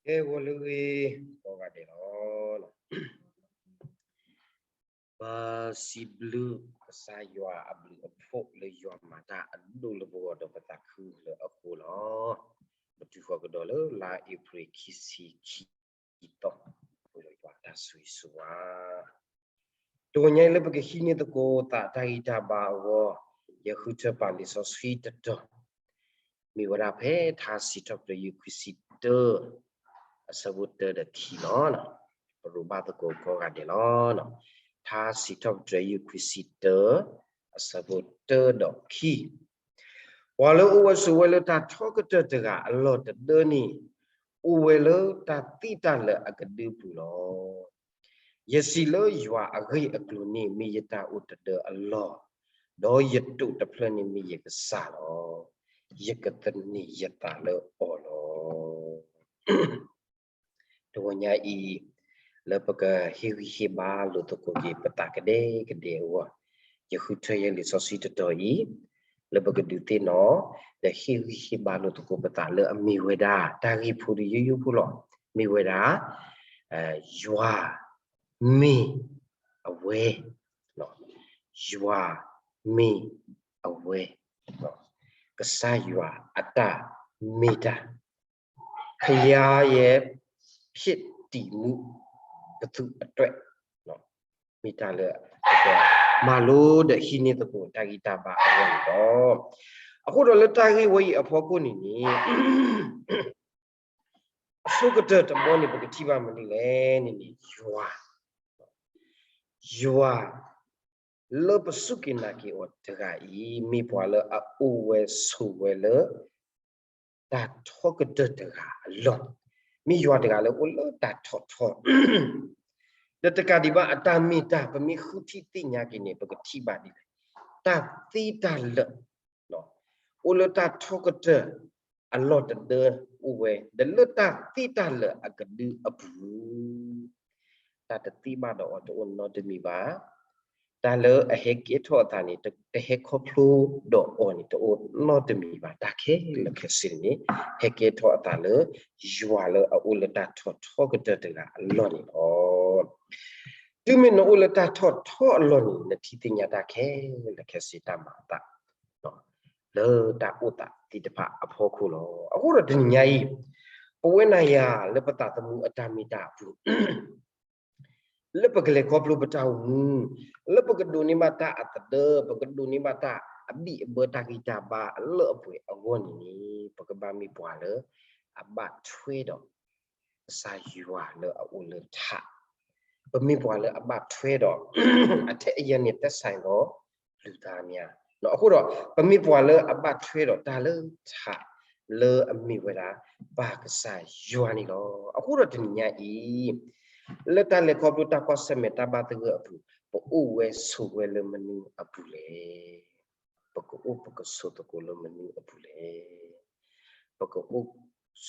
ကဲ ဂီၤလၢအဂ့ၤ ကိးဂၤဒဲးလီၤ. ပစံးဘျုးကစၢ်ယွၤအဘျုးအဖှိၣ်လၢယွၤမၤတၢ်အဒိၣ်လၢပဂီၢ်ဒီးပသးခုလၢအဃိလီၤ. ပတုၤဃီၤကဒီးလၢလါအ့ဖြ့ၣ်ခံဆံခံသီ, ပယွၤတၢ်ဆိၣ်ဂ့ၤဆိၣ်ဝါ တဂီၤညါအံၤလၢပကဟံးန့ၢ်သကိးသးတၢ်ဂံၢ်တၢ်ဘါအဂီၢ်, ယဃုထၢပာ်လံာ်စီဆှံတတီၤ, မ့ၢ်ဝဲဒၣ်ဖဲထါစံးထီၣ်ပတြၢၤ ယုၢ်ခွံဆံတၢ, အဆၢဖိတၢဒီးခံလီၤ. ပရိးဘၣ်သကိးကိးဂၤဒဲးလီၤ. ထါစံးထီၣ်ပတြၢၤ ယုၢ်ခွံဆံတၢ, အဆၢဖိတၢဒီးခံ ပှၤလၢအအိၣ်ဝဲဆိးဝဲလၢတၢ်ထီကတၢၢ်တဂၤအလီၢ်တဒၢန့ၣ်, အိၣ်ဝဲလၢတၢ်သံတၢ်လၢာ်အကဒုအပူၤလီၤ. ယစံးလၢယွၤအဂ့ၢ်အကျိၤန့ၣ် မ့ၢ်ယတၢ်အိၣ်တဒၢအလီၢ်, ဒီးယတိာ်တဖျၢၣ်န့ၣ်မ့ၢ်ယကစၢ်လီၤ. ယကသန့ၤယသးလၢအီၤလီၤ. တဂီၤညါအံၤ, လၢပကဟ့ၣ်ဂံၢ်ဟ့ၣ်ဘါလိာ်သကိးက့ၤပသးကဒဲကဒဲအဂီၢ်, ယဃုထၢယလံာ်စီဆှံတတီၤအံၤ, လၢပကဒုးသ့ၣ်နီၣ်, ဒီးဟ့ၣ်ဂံၢ်ဟ့ၣ်ဘါလိာ်သကိးပသးလၢအမ့ၢ်ဝဲဒၣ် တၢ်ဂ့ၢ်ဖိတယိယိဖိလီၤ. မ့ၢ်ဝဲဒၣ် ယွၤမ့ၢ်အဝဲ, ယွၤမ့ၢ်အဝဲ, ကစၢ်ယွၤအတၢ်မ့ၢ်တၢ် ဖယါယဲ ဖျ့းတံာ်မူ ကသူအတွဲၣ်, မ့ၢ်တၢ်လၢ မၤလိဒီးဟံးန့ၢ်သကိးတၢ်ဂံၢ်တၢ်ဘါအဂီၢ်န့ၣ်လီၤ. အဃိဒီးလၢတၢ်ဂ့ၢ်ဝဲအံၤအဖီခိၣ်န့ၣ်န့ၣ် အဆိကတၢၢ်တဘီန့ၣ် ပကထံၣ်ဘၣ်မနုၤလဲၣ်န့ၣ်န့ၣ် ယွၤ, ယွၤ လၢပစူၢ်က့ၤနာ်က့ၤအီၤတဂၤအံၤ မ့ၢ်ပှၤလၢအအိၣ်ဝဲဆိးဝဲလၢ တၢ်ထီကတၢၢ်တဂၤအလီၢ်, မ့ၢ်ယွၤတဂၤလၢအိၣ်လၢတၢ်ထီၣ်ထီ, ဒီးတကးဒံးဘၣ်အတၢ်မ့ၢ်တၢ် ပမ့ၢ်ဃုထံၣ်သ့ၣ်ညါက့ၤန့ၣ် ပကထံၣ်ဘၣ်ဒ်လဲၣ်, တၢ်သ့တၢ်လၢာ် အိၣ်လၢတၢ်ထီကတၢၢ်အလီၢ်တဒၢအိၣ်ဝဲ, ဒီးလၢတၢ်သ့တၢ်လၢာ်အကဒုအပူၤ တၢ်တသ့ဘၣ်ဒီးအီၤတအိၣ်နီတမံၤဘၣ်. တၢ်လၢအဟဲကဲထီၣ်အသးန့ၣ် တဟဲခီဖျိဒီးအီၤန့ၣ် တအိၣ်နီတမံၤဘၣ်. တၢ်ခဲလၢာ်ခဲဆ့န့ၣ် ဟဲကဲထီၣ်အသးလၢ ယွၤလၢအအိၣ်လၢတၢ်ထီၣ်ထီကတၢၢ်တဂၤအလီၢ်န့ၣ်လီၤ. တုၤမ့ၢ်နအိၣ်လၢတၢ်ထီၣ်ထီအလီၢ်န့ၣ် နထံၣ်သ့ၣ်ညါတၢ်ခဲလၢာ်ခဲဆ့တၢ်မၤအသး လၢတၢ်အိၣ်သးသ့ၣ်တဖၣ်အဖီခိၣ်လီၤ. အဃိဒီးတနံၤညါအံၤ ပဝဲနၤယၤလၢပသးသမူအတၢ်မ့ၢ်တၢ်အပူၤ လၢပကလဲၤခီဖျိပတၢ်အိၣ်မူ, လၢပကဒိးန့ၢ်ဘၣ်တၢ်အသဒၢ, ပကဒိးန့ၢ်ဘၣ်တၢ်အဘံၣ်အဘၢတၢ်ဂံၢ်တၢ်ဘါအလၢအပှဲၤအဂီၢ်န့ၣ်န့ၣ် ပကဘၣ်မ့ၢ်ပှၤလၢအဘၣ်ထွဲဒီး ကစၢ်ယွၤလၢအအိၣ်လၢထး, ပမ့ၢ်ပှၤလၢအဘၣ်ထွဲဒီး အထဲအယဲၢ်န့ၣ် သက်ဆိုင်သော လူသားများ, အဃိဒီး ပမ့ၢ်ပှၤလၢအဘၣ်ထွဲဒီးတၢ်လၢထး လၢအမ့ၢ်ဝဲဒၣ် ပၢ်ကစၢ်ယွၤန့ၣ်လီၤ. အဃိဒီးတနံၤညါအံၤ လၢတၢ်လဲၤခီဖျိတၢ်ကွၢ်ဆၢၣ်မဲာ်တၢ်ဘၣ်သဂၢၢ်အပူၤ ပအိၣ်ဝဲဆိးဝဲလၢမနုၤအပူၤလဲၣ်. ပကအိၣ်ပကဆိးသကိးလၢမနုၤအပူၤလဲၣ်. ပကအိၣ်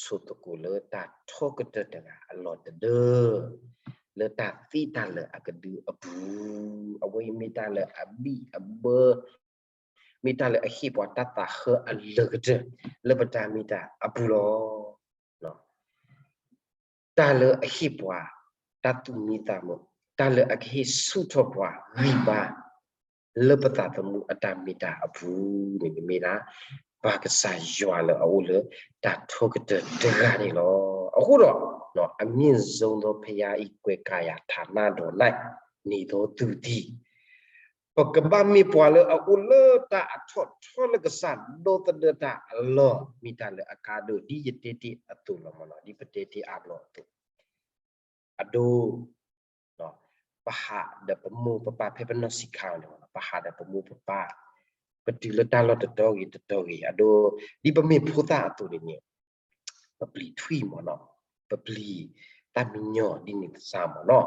ဆိးသကိးလၢတၢ်ထီကတၢၢ်တဂၤအလီၢ်တဒၢ, လၢတၢ်သ့တၢ်လၢာ်အကဒုအပူၤ, အဝဲအံၤမ့ၢ်တၢ်လၢအဘံၣ်အဘၢ, မ့ၢ်တၢ်လၢအဟ့ၣ်ပှၤတၢ်သးဟၢအလၢာ်ကတၢၢ် လၢပတၢ်မ့ၢ်တၢ်အပူၤလီၤ. တၢ်လၢအဟ့ၣ်ပှၤ တၢ်သူၣ်မံသးမုာ်, တၢ်လၢအကဟ့ၣ်ဆူၣ်ထီၣ်ပှၤဂံၢ်ဘါ လၢပသးသမူအတၢ်မ့ၢ်တၢ်အပူၤန့ၣ် မ့ၢ်ဒၣ် ပၢ်ကစၢ်ယွၤလၢအအိၣ်လၢတၢ်ထီကတၢၢ်တဂၤန့ၣ်လီၤ. အဃိဒီး အမြင့်ဆုံးသောဘုရား၏ ကွယ်ကာရာဌာနတော်၌ နေသောသူသည် ပကဘၣ်မ့ၢ်ပှၤလၢအအိၣ်လၢတၢ်အထီၣ်ထီလၢကစၢ် ဒီသဒၢတၢ်အလီၢ် မ့ၢ်တၢ်လၢအကါဒိၣ် ဒ်ယတဲတ့ၢ်အသိးလီၤမ့ၢ်နီၤ, ဒ်ပတဲတ့ၢ်အါဘျီအသိး အဒိ ပဟးဒီးပမိၢ်ပပၢ် ဖဲပနီၢ်ဆံးခါအီၤန့ၣ်မ့ၢ်နီၤ, ပဟးဒီးပမိၢ်ပပၢ် ပတုၤလၢတၢ်လီၢ်တတီၤဂ့ၤတတီၤဂ့ၤ အဒိ ဒ်ပမ့ၢ်ဖိသၣ်အသိးန့ၣ်န့ၣ် ပပျံၤထွံၣ်မ့ၢ်နီၤ, ပပျံၤသၣ်မံညီၤဒ်န့ၣ်သ့ၣ်မ့ၢ်နီၤ.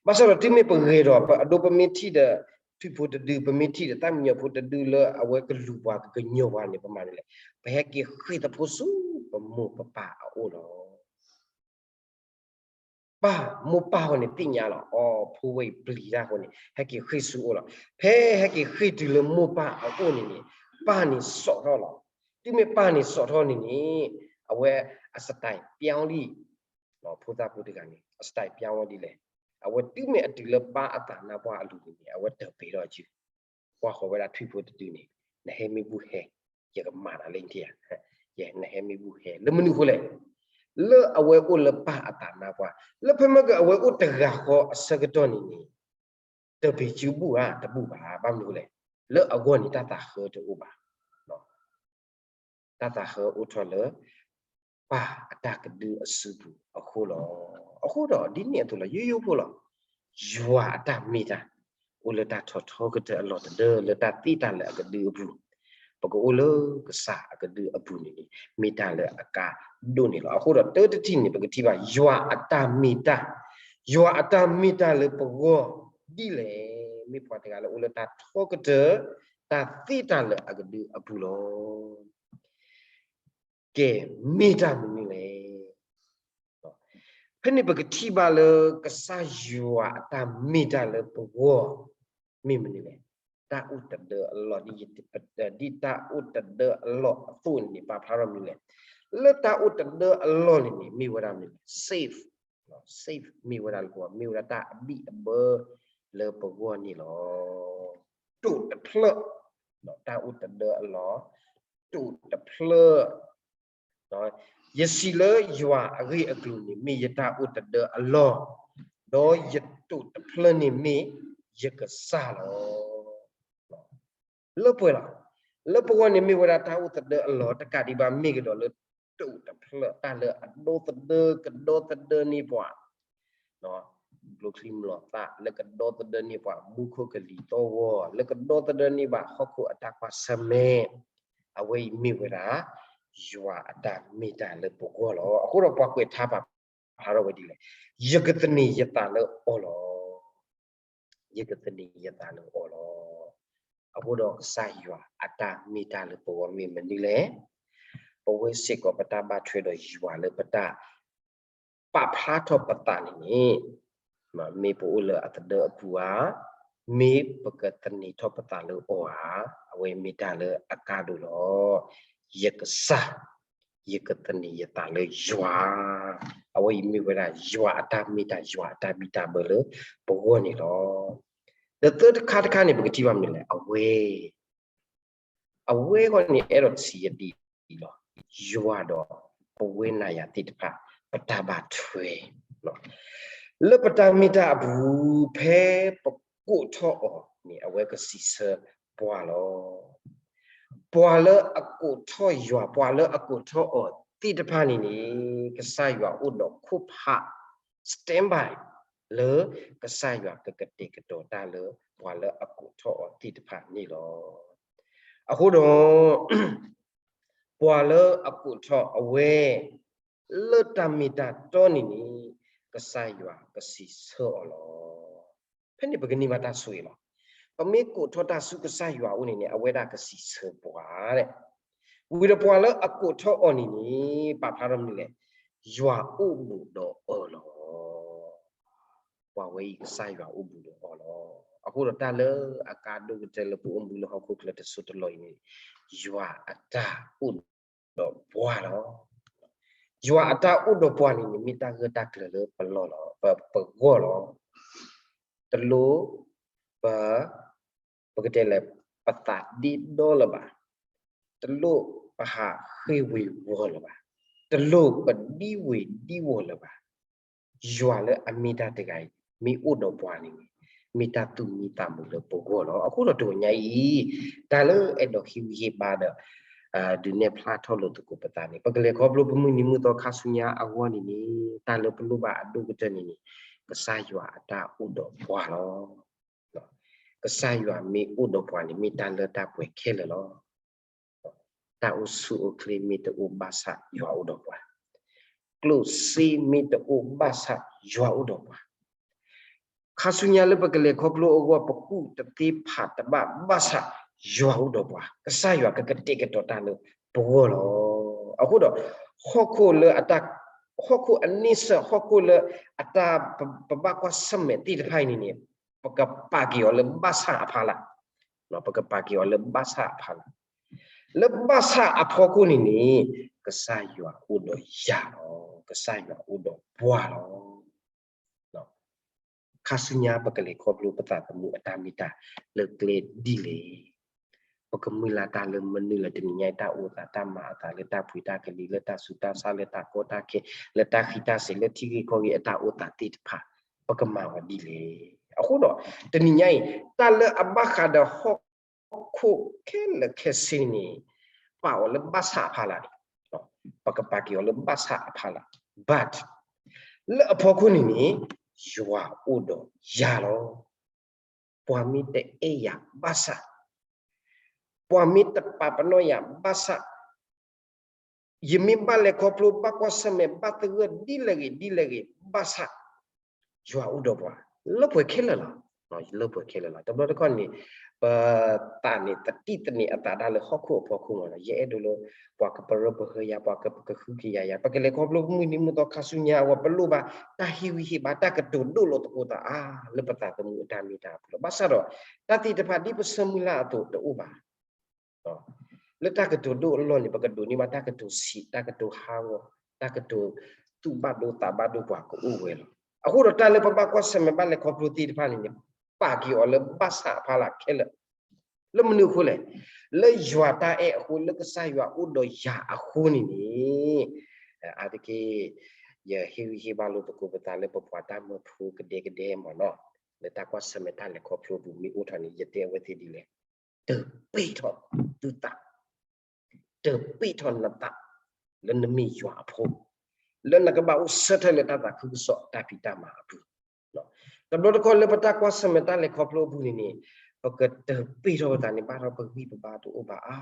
ဘၣ်ဆၣ်ဒီးတုၤမ့ၢ်ပဂဲၤဒီး ပအဒိ ပမ့ၢ်ထံၣ်ဒီး ထွံၣ်ဖိတဒု ပမ့ၢ်ထံၣ်ဒီးသၣ်မံညီၤဖိတဒုလၢအဝဲကလူၤပှၤ ကကညီၤပှၤန့ၣ် ပမၤဒ်လဲၣ်, ပဟဲက့ၤဃ့ၢ်သဖိဆူပမိၢ်ပပၢ်အအိၣ်လီၤ. ပၢ်မိၢ်ပၢ်အဃိန့ၣ် သ့ၣ်ညါလီၤ, အိ ဖိဝဲအံၤပျံၤတၢ်အဃိန့ၣ် ဟဲက့ၤဃ့ၢ်ဆူအအိၣ်လီၤ. ဖဲဟဲက့ၤဃ့ၢ်တုၤလၢမိၢ်ပၢ်အအိၣ်န့ၣ်န့ၣ် ပၢ်န့ၣ်စိာ်ထီၣ်လီၤ. တုၤမ့ၢ်ပၢ်န့ၣ်စိာ်ထီၣ်န့ၣ်န့ၣ် အဝဲအ style ပြောင်းလံ ဖိသၣ်ဖိတဂၤန့ၣ် အ style ပျါဝဲဒ်လဲၣ်. အဝဲတုၤမ့ၢ်အတုၤလၢပၢ်အတၢ်နါပှၢ်အလိၤန့ၣ် အဝဲတပ့ၤထီၣ်အစု, ကွၢ်ဃီၤဝဲဒၣ်ထွံၣ်ဖိတဒုန့ၣ်, နဟဲမ့ၢ်ဘူၣ်ဟဲ, ယကမၤနၤလၢနထံၣ်ဧါ, ယဲ နဟဲမ့ၢ်ဘူၣ်ဟဲ လၢမနုၤအဃိလဲၣ်. လၢအဝဲအိၣ်လၢပၢ်အတၢ်နါပှၢ်, လၢဖဲမ့ၢ်က အဝဲအိၣ်တဂၤဃီအဆၢကတီၢ်န့ၣ်န့ၣ် တပ့ၤစုဘူၣ်ဧါ, တဘူၣ်ဘၣ်. ဘၣ်မနုၤလဲၣ်, လၢအဂီၢ်န့ၣ် တၢ်သးဃၢတအိၣ်ဘၣ်. တၢ်သးဃၢအိၣ်ထီၣ်လၢ ပၢ်အတၢ်ကဒုအစုပူၤအဃိလီၤ. အဃိဒီး ဒ်န့ၣ်အသိးလီၤ, ယိယိဖိလီၤ. ယွၤအတၢ်မ့ၢ်တၢ် အိၣ်လၢတၢ်ထီထီကတၢၢ်အလီၢ်တဒၢ လၢတၢ်သ့တၢ်လၢာ်အကဒုအပူၤ, ပကအိၣ်လၢကစၢ်အကဒုအပူၤန့ၣ်န့ၣ် မ့ၢ်တၢ်လၢအကါဒိၣ်န့ၣ်လီၤ. အဃိဒီး တၢတထံၣ်န့ၣ် ပကထံၣ်ဘၣ် ယွၤအတၢ်မ့ၢ်တၢ်, ယွၤအတၢ်မ့ၢ်တၢ်လၢပဂီၢ်ဒ်လဲၣ်. မ့ၢ်ပှၤတဂၤလၢအိၣ်လၢတၢ်ထီကတၢၢ် တၢ်သ့တၢ်လၢာ်အကဒုအပူၤလီၤ. ကဲ, မ့ၢ်တၢ်မနုၤလဲၣ်. ဖဲန့ၣ်ပကထံၣ်ဘၣ်လၢ ကစၢ်ယွၤအတၢ်မ့ၢ်တၢ်လၢပဂီၢ် မ့ၢ်မနုၤလဲၣ်. တၢ်အိၣ်တဒၢအလီၢ် ဒ်တၢ်အိၣ်တဒၢအလီၢ်အသိးန့ၣ် ပာ်ဖျါထီၣ်မနုၤလဲၣ်. လၢတၢ်အိၣ်တဒၢအလီၢ်န့ၣ်န့ၣ် မ့ၢ်ဝဲဒၣ်မနုၤလဲၣ်. safe, safe မ့ၢ်ဝဲဒၣ်လၢပဂီၢ်, မ့ၢ်ဝဲဒၣ်တၢ်အဘံၣ်အဘၢလၢပဂီၢ်န့ၣ်လီၤ. တိာ်တဖျၢၣ်, တၢ်အိၣ်တဒၢအလီၢ် တိာ်တဖျၢၣ်. ယစံးလၢယွၤအဂ့ၢ်အကျိၤန့ၣ် မ့ၢ်ယတၢ်အိၣ်တဒၢအလီၢ်, ဒီးယတိာ်တဖျၢၣ်န့ၣ်မ့ၢ်ယကစၢ်လီၤ. လၢပှဲၤလီၤ. လၢပဂီၢ်န့ၣ်မ့ၢ်ဝဲဒၣ်တၢ်အိၣ်တဒၢအလီၢ် တကးဒံးဘၣ် မ့ၢ်ကဒီးလၢတိာ်တဖျၢၣ် တၢ်လၢအဒိသဒၢ ကဒီသဒၢန့ၢ်ပှၤ ကျိချံမျိာ်သၣ် လၢကဒီသဒၢန့ၢ်ပှၤမူခိၣ်ကလံၤသီၣ်ဂီၤ လၢကဒီသဒၢန့ၢ်ဘၣ်ဟီၣ်ခိၣ်အတၢ်ကွၢ်ဆၢၣ်မဲာ်, အဝဲအံၤမ့ၢ်ဝဲဒၣ် ယွၤအတၢ်မ့ၢ်တၢ်လၢပဂီၢ်လီၤ. အဃိဒီးပှၤကွဲးထါပာ်ဖျါထီၣ်ဝဲဒ်လဲၣ်, ယကသန့ၤယသးလၢအီၤလီၤ. ယကသန့ၤယသးလၢအီၤလီၤ. အဃိဒီးကစၢ်ယွၤအတၢ်မ့ၢ်တၢ်လၢပဂီၢ်မ့ၢ်မနုၤလဲၣ်. ပဝဲစ့ၢ်ကီးပတၢ်ဘၣ်ထွဲဒီးယွၤလၢပတၢ် ပာ်ဖျါထီၣ်ပသးန့ၣ်န့ၣ်, မ့ၢ်ပအိၣ်လၢအသဒၢအပူၤဧါ, မ့ၢ်ပကသန့ၤထီၣ်ပသးလၢအီၤဧါ, အဝဲမ့ၢ်တၢ်လၢအကါဒိၣ်လီၤ. ယကစၢ်, ယကသန့ၤယသးလၢယွၤ, အဝဲအံၤမ့ၢ်ဝဲဒၣ်ယွၤအတၢ်မ့ၢ်တၢ် ယွၤအတၢ်ဘံၣ်တၢ်ဘၢလၢပဂီၢ်န့ၣ်လီၤ. ဒီးသၢတခါတခါန့ၣ် ပကထံၣ်ဘၣ်မနုၤလဲၣ်, အဝဲ အဝဲအဂီၢ်န့ၣ် အဲၣ်ဒိးစံးယဒ်အံၤလီၤ. ယွၤဒီးပဝဲနၤယၤသ့ၣ်တဖၣ် ပတၢ်ဘၣ်ထွဲ လၢပတၢ်မ့ၢ်တၢ်အပူၤ ဖဲပကိးထီၣ်အီၤန့ၣ် အဝဲကစံးဆၢပှၤလီၤ. ပှၤလၢအကိးထီၣ်ယွၤ ပှၤလၢအကိးထီၣ်အီၤသ့ၣ်တဖၣ်န့ၣ်န့ၣ် ကစၢ်ယွၤအိၣ်ဒီးခိၣ်ဖး standby လၢကစၢ်ယွၤကကတဲာ်ကတီၤတၢ်လၢပှၤလၢအကိးထီၣ်အီၤသ့ၣ်တဖၣ်န့ၣ်လီၤ. အဃိဒီး ပှၤလၢအကိးထီၣ်အဝဲ လၢတၢ်မ့ၢ်တၢ်တီန့ၣ်န့ၣ် ကစၢ်ယွၤကစံးဆၢအီၤလီၤ. ဖဲန့ၣ်ပကန့ၢ်ဘၣ်တၢ်ဆိၣ်ဂ့ၤလီၤ. ပမ့ၢ်ကိးထီၣ်တၢ်ဆူကစၢ်ယွၤအအိၣ်န့ၣ်န့ၣ် အဝဲဒၣ်ကစံးဆၢပှၤဒဲး. ဝံၤဒီးပှၤလၢအကိးထီၣ်အီၤန့ၣ်န့ၣ် ပာ်ဖျါထီၣ်မနုၤလဲၣ်, ယွၤအိၣ်ဘူးဒီးအီၤလီၤ. ပှၤဝဲအံၤကစၢ်ယွၤအိၣ်ဘူးဒီးအီၤလီၤ. အဃိဒီးတၢ်လၢအကါဒိၣ်ကတၢၢ်လၢပအိၣ်မူလၢဟီၣ်ခိၣ်ချၢတစိၢ်တလီၢ်အံၤန့ၣ် ယွၤအတၢ်အိၣ်ဒီးပှၤလီၤ. ယွၤအတၢ်အိၣ်ဒီးပှၤန့ၣ်န့ၣ် မ့ၢ်တၢ်ဂၢၢ်တၢ်ကျၢၤလၢပလီၢ်လီၤ, ပ ပဂီၢ်လီၤ. တလိၣ် ပ ပကတဲလဲၣ် ပသးဒ့ဒီလၢၤဘၣ်, တလိၣ်ပဟးဃ့ၢ်ဝ့ၤဝီၤလၢၤဘၣ်, တလိၣ်ပဒံဝ့ၤဒံဝီၤလၢၤဘၣ်. ယွၤလၢအမ့ၢ်တၢ်တဂၤအံၤ မ့ၢ်အိၣ်ဒီးပှၤန့ၣ်န့ၣ် မ့ၢ်တၢ်သူၣ်မံသးမုာ်လၢပဂီၢ်လီၤ. အဃိဒီးတဂီၤညါအံၤ တၢ်လၢအဲၣ်ဒိးဟ့ၣ်ဂံၢ်ဟ့ၣ်ဘါဒီး ဒုးနဲၣ်ဖျါထီၣ်လိာ်သကိးပသးန့ၣ် ပကလဲၤခီဖျိပမုၢ်နံၤမုၢ်သီခါဆူညါအဂီၢ်န့ၣ်န့ၣ် တၢ်လၢပလိၣ်ဘၣ်အဒိၣ်ကတၢၢ်န့ၣ်န့ၣ် ကစၢ်ယွၤအတၢ်အိၣ်ဒီးပှၤလီၤ. ကစၢ်ယွၤမ့ၢ်အိၣ်ဒီးပှၤန့ၣ် မ့ၢ်တၢ်လၢတၢ်ပှဲၤခဲလၢာ်လီၤ. တၢ်အိၣ်ဆူၣ်အိၣ်ချ့မ့ၢ်တအိၣ်ဘၣ်ဆၣ်ယွၤအိၣ်ဒီးပှၤ, ကျိၣ်စ့မ့ၢ်တအိၣ်ဘၣ်ဆၣ်ယွၤအိၣ်ဒီးပှၤ, ခါဆူညါလၢပကလဲၤခီဖျိအဂီၢ် ပကူၣ်တသ့ဖးတဘၣ်ဘၣ်ဆၣ်ယွၤအိၣ်ဒီးပှၤ, ကစၢ်ယွၤကကတဲာ်ကတီၤတၢ်လၢပဂီၢ်လီၤ. အဃိဒီး ဟီၣ်ခိၣ်လၢအတၢ် ဟီၣ်ခိၣ်အန့ဆၢၣ် ဟီၣ်ခိၣ်လၢအတၢ် ပ ပဘၣ်ကွၢ်ဆၢၣ်မဲာ်သ့ၣ်တဖၣ်အံၤန့ၣ်န့ၣ် ပကပာ်က့ၤအီၤလၢဘၣ်ဆၣ်အဖီလာ်, ပကပာ်က့ၤအီၤလၢဘၣ်ဆၣ်အဖီလာ်, လၢဘၣ်ဆၣ်အဖီခိၣ်န့ၣ်န့ၣ် ကစၢ်ယွၤအိၣ်ဒီးယၤလီၤ. ကစၢ်ယွၤအိၣ်ဒီး ပှၤလီၤ. ခါဆူညါပကလဲၤခီဖျိပသးသမူအတၢ်မ့ၢ်တၢ်လၢကျဲဒ်လဲၣ်. ပကမုၢ်လၢ်တၢ်လၢမနုၤလၢတနံၤညါအံၤ တၢ်အိၣ်သးတၢ်မၤအသးလၢတၢ်ပှ့ၤတၢ်ကလံၤ လၢတၢ်ဆူးတၢ်ဆါ လၢတၢ်ကီတၢ်ခဲ လၢတၢ်ဃံးတၢ်စဲၤ လၢထံဂ့ၢ်ကီၢ်ဂ့ၢ်အတၢ်အိၣ်သးသ့ၣ်တဖၣ် ပကမၤအီၤဒ်လဲၣ်. အဃိဒီး တနံၤညါအံၤ တၢ်လၢအဘၣ်ဃးဒီးဟီၣ်ခိၣ်ခဲလၢာ်ခဲဆ့န့ၣ် ပာ်အီၤလၢဘၣ်ဆၣ်အဖီလာ်န့ၣ် ပကပာ်က့ၤအီၤလၢဘၣ်ဆၣ်အဖီလာ် but လၢအဖီခိၣ်န့ၣ်န့ၣ် ယွၤအိၣ်ဒီးယၤလီၤ. ပှၤမ့ၢ်တအဲၣ်ယၤဘၣ်ဆၣ်, ပှၤမ့ၢ်တပာ်ပနီၣ်ယၤဘၣ်ဆၣ်, ယမ့ၢ်ဘၣ်လဲၤခီဖျိ ဘၣ်ကွၢ်ဆၢၣ်မဲာ် ဘၣ်သဂၢၢ်ဒ်လဲၣ်ဂ့ၤဒ်လဲၣ်ဂ့ၤ ဘၣ်ဆၣ် ယွၤအိၣ်ဒီးပှၤ လၢပှဲၤခဲလၢာ်လီၤ. လၢပှဲၤခဲလၢာ်လီၤ. တဘျီတခီၣ်န့ၣ် ပသးန့ၣ် သတိသန့ၤအသးဒၣ်လၢဟီၣ်ခိၣ်အဖီခိၣ်မးလီၤ. ယအဲၣ်ဒိးလၢ ပှၤကပရၢပဟၢယၤ, ပှၤကကဟုကယာ်ယၤ, ပကလဲၤခီဖျိမုၢ်နံၤမုၢ်သီခါဆူညါအဂီၢ် ပလိၣ်ဘၣ် တၢ်ဟ့ၣ်ဂံၢ်ဟ့ၣ်ဘါ တၢ်ကတိၤဒိၣ်လီၤသကိးသးအါ လၢပသးသမူအတၢ်မ့ၢ်တၢ်အပူၤလီၤ. ဘၣ်ဆၣ်ဒီး တၢ်သ့ၣ်တဖၣ်ဒ်ပဆၢမုၢ်လၢ်အသိးတအိၣ်ဘၣ် လၢတၢ်ကတိၤဒိၣ်အလီၢ်န့ၣ် ပကဒိးန့ၢ်ဘၣ်တၢ်ကတိၤဆံး, တၢ်ကတိၤဟးဂီၤ, တၢ်ကတိၤသူၣ်ဘၣ်ဒိသးဘၣ်ဒိပှၤကအိၣ်ဝဲလီၤ. အဃိဒီးတၢ်လၢပဘၣ်ကွၢ်ဆၢၣ်မဲာ်ဘၣ်လဲၤခီဖျိသ့ၣ်တဖၣ်န့ၣ်န့ၣ် ပာ်က့ၤအီၤလၢဘၣ်ဆၣ်အဖီလာ်ခဲလၢာ်. လၢမနုၤအဃိလဲၣ်, လၢယွၤတၢ်အဲၣ်အဃိ, လၢကစၢ်ယွၤအိၣ်ဒီးယၤအဃိန့ၣ်န့ၣ်, အါတက့ၢ် ယဟ့ၣ်ဂံၢ်ဟ့ၣ်ဘါလိာ်သကိးပသးလၢပပှၤတၢ်မၢဖိကဒဲကဒဲမးနီၤ, လၢတၢ်ကွၢ်ဆၢၣ်မဲာ်တၢ်လဲၤခီဖျိအပူၤမ့ၢ်အိၣ်ထီၣ်န့ၣ် ယတဲအဝဲသ့ၣ်ဒ်လဲၣ်, တပ့ၢ်ထီၣ်သုသး တပ့ၢ်ထီၣ်နသး လၢနမ့ၢ်ယွၤအဖိ, လၢနကဘၣ်အိၣ်ဆၢထၢၣ်လၢတၢ်သးခုကစီၣ်တၢ်ဖံးတၢ်မၤအပူၤ. တဘျီတခီၣ်လၢပတၢ်ကွၢ်ဆၢၣ်မဲာ်တၢ်လဲၤခီဖျိအပူၤန့ၣ်န့ၣ်, ပကတပ့ၢ်ထီၣ်ပသးန့ၣ် ဘၣ်ထီၣ်ပဂံၢ်ပဘါတအိၣ်ဘၣ်အါ,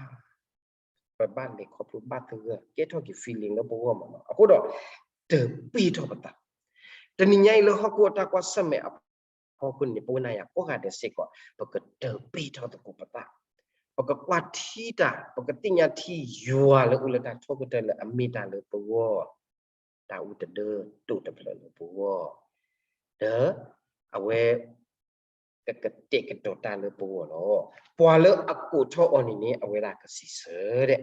ပဘၣ်လဲၤခီဖျိဘၣ်သဂၢၢ် ကဲထီၣ်က့ၤ feeling လၢပဂီၢ်မးနီၤ. အဃိဒီး တပ့ၢ်ထီၣ်ပသး တနံၤညါအံၤလၢဟီၣ်ခိၣ်အတၢ်ကွၢ်ဆၢၣ်မဲာ်အဖီခိၣ်န့ၣ် ပဝဲနၤယၤကိးဂၤဒဲးစ့ၢ်ကီး ပကတပ့ၢ်ထီၣ်သကိးပသး, ပကကွၢ်ထံတၢ်, ပကသ့ၣ်ညါထံယွၤလၢအိၣ်လၢတၢ်ထီကတၢၢ်လၢအမ့ၢ်တၢ်လၢပဂီၢ်, တၢ်အူတဒၢတိာ်တဖျၢၣ်လၢပဂီၢ်, ဒီး အဝဲ ကကတဲာ်ကတီၤတၢ်လၢပဂီၢ်လီၤ. ပှၤလၢအကိးထီၣ်အီၤန့ၣ်န့ၣ် အဝဲဒၣ်ကစံးဆၢဒီး,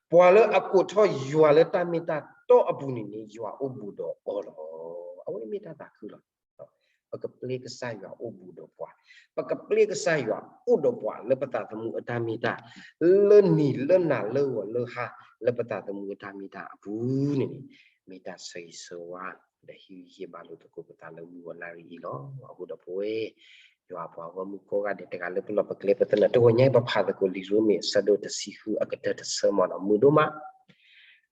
ပှၤလၢအကိးထီၣ်ယွၤလၢတၢ်မ့ၢ်တၢ်တီအပူၤန့ၣ်န့ၣ် ယွၤအိၣ်ဘူးဒီးအီၤလီၤ. အဝဲမ့ၢ်တၢ်သးခုလီၤ. ပကပျဲကစၢ်ယွၤအိၣ်ဘူးဒီးပှၤ, ပကပျဲကစၢ်ယွၤအိၣ်ဒီးပှၤလၢပသးသမူအတၢ်မ့ၢ်တၢ်, လၢနံၤလၢနၤလၢဂီၤလၢဟါ လၢပသးသမူအတၢ်မ့ၢ်တၢ်အပူၤန့ၣ်န့ၣ်, မ့ၢ်တၢ်ဆၢဂ့ၤဆၢဝါ ဒီးဟ့ၣ်ဂံၢ်ဟ့ၣ်ဘါလိာ်သကိးပသးလၢမုၢ်ဂီၤနၣ်ရံၣ်အံၤလီၤ. အဃိဒီးပဝဲ ယွၤအပှၤဂီၢ်မုၢ်ကိးဂၤဒဲး တဂၤလၢပလီၢ်ပကျဲ ပသနၢၣ် တဂီၤညါအံၤ ပဖးသကိးလံာ်ရိမ့ၤ အဆၢဒိၣ်တဆံဃု အကတၢၢ်တဆၢမးနီၤ, မုာ်ဒိၣ်မး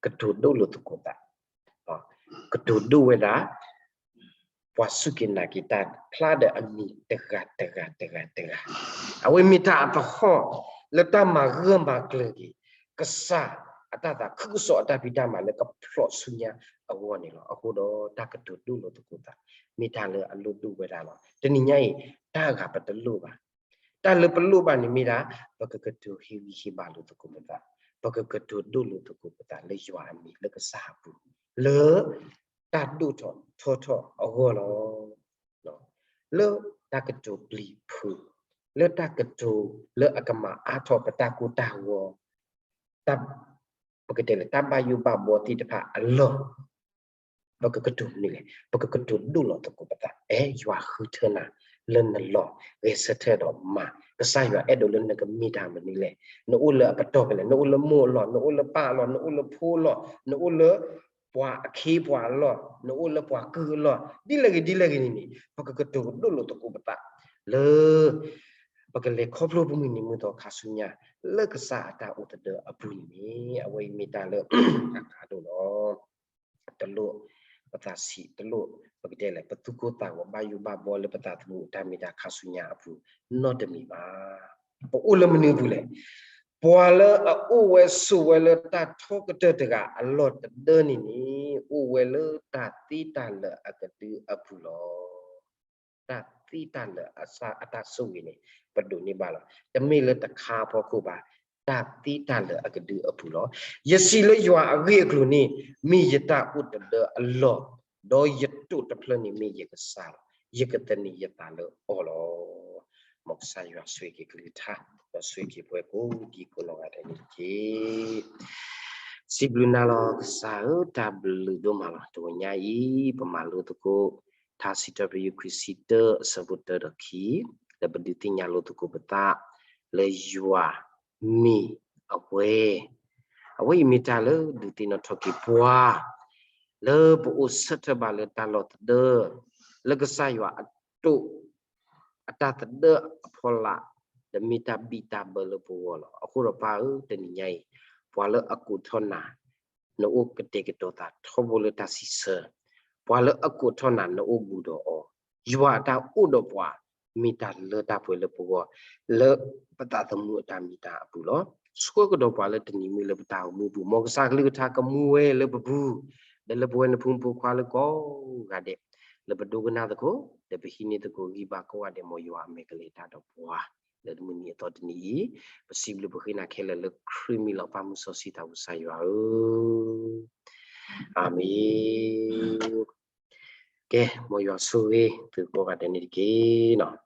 ကတိၤဒိၣ်လိာ်သကိးသး, ကတိၤဒိၣ်ဝဲဒၣ် ပှၤစူၢ်က့ၤနာ်က့ၤတၢ်ဖျါဒီးအမံၤတဂၤတဂၤတဂၤတဂၤ, အဝဲမ့ၢ်တၢ်အသဟီၣ် လၢတၢ်မၤဂၢၢ်မၤကျၢၤက့ၤ ကစၢ်အတၢ်သးခုကစီၣ်အတၢ်ဖံးတၢ်မၤလၢကဖျိးဆူညါအဂီၢ်န့ၣ်လီၤ. အဃိဒီးတၢ်ကတိၤဒိၣ်လိာ်သကိးသး မ့ၢ်တၢ်လၢအလိၣ်ဒိၣ်ဝဲဒၣ်လီၤ. တနံၤညါအံၤ တၢ်အဂၤပတလိၣ်ဘၣ်. တၢ်လၢပလိၣ်ဘၣ်န့ၣ်မ့ၢ်ဒၣ် ပကကတိၤဟ့ၣ်ဂံၢ်ဟ့ၣ်ဘါလိာ်သကိးပသး, ပကကတိၤဒိၣ်လိာ်သကိးပသးလၢယွၤအမံၤလၢကစၢ်အပူၤ, လၢတၢ်ဒိၣ်ထီၣ်ထီထီၣ်အဂီၢ်လီၤ. လၢတၢ်ကတိၤပျံၤဖုး, လၢတၢ်ကတိၤလၢအကမၤအါထီၣ်ပတၢ်ကိၢ်တၢ်ဂီၤ, ပကတဲလၢတၢ်ဘၣ်ယိၣ်ဘၣ်ဘှီသ့ၣ်တဖၣ်အလီၢ် ပကကတိၤမနုၤလဲၣ်, ပကကတိၤဒိၣ်လိာ်သကိးပသး, အဲ ယွၤဃုထၢနၤလၢနလီၢ်, ဂဲၤဆၢထၢၣ်ဒီးမၤ, ကစၢ်ယွၤအဲၣ်ဒိးလၢနကမ့ၢ်တၢ်မနုၤလဲၣ်, နအိၣ်လၢအပတီၢ်ဖဲလဲၣ်, နအိၣ်လၢမိၢ်အလီၢ်, နအိၣ်လၢပၢ်အလီၢ်, နအိၣ်လၢဖိအလီၢ်, နအိၣ်လၢပှၤအခ့အပှၤအလီၢ်, နအိၣ်လၢပှၤကုၢ်အလီၢ်, ဒ်လဲၣ်ဂ့ၤဒ်လဲၣ်ဂ့ၤန့ၣ်န့ၣ် ပကကတိၤဒိၣ်လိာ်သကိးပသး လၢ ပကလဲၤခီဖျိပမုၢ်နံၤမုၢ်သီခါဆူညါ လၢကစၢ်အတၢ်အိၣ်သဒၢအပူၤန့ၣ်န့ၣ် အဝဲအံၤမ့ၢ်တၢ်လၢအကါဒိၣ်လီၤ. တလိၣ်ပသးဆံး, တလိၣ်ပကတဲလဲၣ် ပသူၣ်ကိၢ်သးဂီၤ ဘၣ်ယိၣ်ဘၣ်ဘှီလၢပသးသမူအတၢ်မ့ၢ်တၢ်ခါဆူညါအပူၤ နီတမံၤဘၣ်. ပအိၣ်လၢမနုၤအပူၤလဲၣ်. ပှၤလၢအအိၣ်ဝဲဆိးဝဲလၢတၢ်ထီကတၢၢ်တဂၤအလီၢ်တဒၢန့ၣ်န့ၣ် အိၣ်ဝဲလၢတၢ်သ့တၢ်လၢာ်အကဒုအပူၤလီၤ. တၢ်သ့တၢ်လၢာ်အတၢ်ဆိၣ်ဂ့ၤန့ၣ် ပဒိးန့ၢ်ဘၣ်လီၤ. တမ့ၢ်လၢတခါအဖီခိၣ်ဘၣ်, တၢ်သ့တၢ်လၢာ်အကဒုအပူၤလီၤ. ယစံးလၢယွၤအဂ့ၢ်အကျိၤန့ၣ် မ့ၢ်ယတၢ်အိၣ်တဒၢအလီၢ်, ဒီးယတိာ်တဖျၢၣ်န့ၣ်မ့ၢ်ယကစၢ်လီၤ. ယကသန့ၤယသးလၢအီၤလီၤ. မ်ကစၢ်ယွၤဆိၣ်ဂ့ၤက့ၤကလုၢ်ကထါ, ဒီးဆိၣ်ဂ့ၤက့ၤပှၤကိးဒံကိးနီၢ်ဂၤဒဲးန့ၣ်တက့ၢ်. စံးဘျုးနၤလီၤကစၢ်ဧၢ, တၢ်ဘျုးဒိၣ်မးလီၤ. တနံၤညါအံၤ ပမၤလိသကိး ထါစံးထီၣ်ပတြၢၤ ယုၢ်ခွံဆံတၢ အဆၢဖိတၢဒီးခံ, လၢပဒုးသ့ၣ်ညါလိာ်သကိးပသး လၢယွၤမ့ၢ်အဝဲ, အဝဲအံၤမ့ၢ်တၢ်လၢဒုးသ့ၣ်နီၣ်ထီၣ်က့ၤပှၤ လၢပအိၣ်ဆၢထၢၣ်ဘၣ်လၢတၢ်လီၢ်သဒၢ, လၢကစၢ်ယွၤအတိာ် အတၢ်သဒၢအဖီလာ်, ဒီးမ့ၢ်တၢ်ဘံၣ်တၢ်ဘၢလၢပဂီၢ်လီၤ. အဃိဒီးပၢ်ဧၢ, တနံၤညါအံၤ ပှၤလၢအကိးထီၣ်နၤ နအိၣ်ကတဲာ်ကတီၤသးထီဘိလၢတၢ်စံးဆၢ, ပှၤလၢအကိးထီၣ်နၤ နအိၣ်ဘူးဒီးအီၤ, ယွၤအတၢ်အိၣ်ဒီးပှၤ မ့ၢ်တၢ်လၢတၢ်ပှဲၤလၢပဂီၢ်, လၢပသးသမူအတၢ်မံတၢ်အပူၤလီၤ. ဆှၢကဒီးပှၤလၢတနံၤမ့ၢ်လၢပတၢ်အိၣ်မူအပူၤ, မ်ကစၢ်ကလုၢ်ကထါကမူဝဲလၢပပူၤ, ဒီးလၢပဝဲနဖိမုၣ်ဖိခွါလၢကိးဂၤဒဲး, လၢပဒိကနၣ်သကိး ဒီးပဟံးန့ၢ်သကိးဂံၢ်ဘါကိးဂၤဒဲး, မ်ယွၤအမဲာ်ကလဲၤတၢ်ဒီးပှၤ လၢမုၢ်နံၤအသီတနံၤအံၤ, ပစံးဘျုးပဃ့နၤခဲလၢာ်လၢခရံာ်မံၤလီၤ. ပၢ်မုၢ်စီဆှံသးဝံၣ်ကစၢ်ယွၤဧၢ, အၤမ့ၣ်. ကဲ, မ်ယွၤဆိၣ်ဂ့ၤသုကိးဂၤဒဲးန့ၣ်တက့ၢ်နီၤ.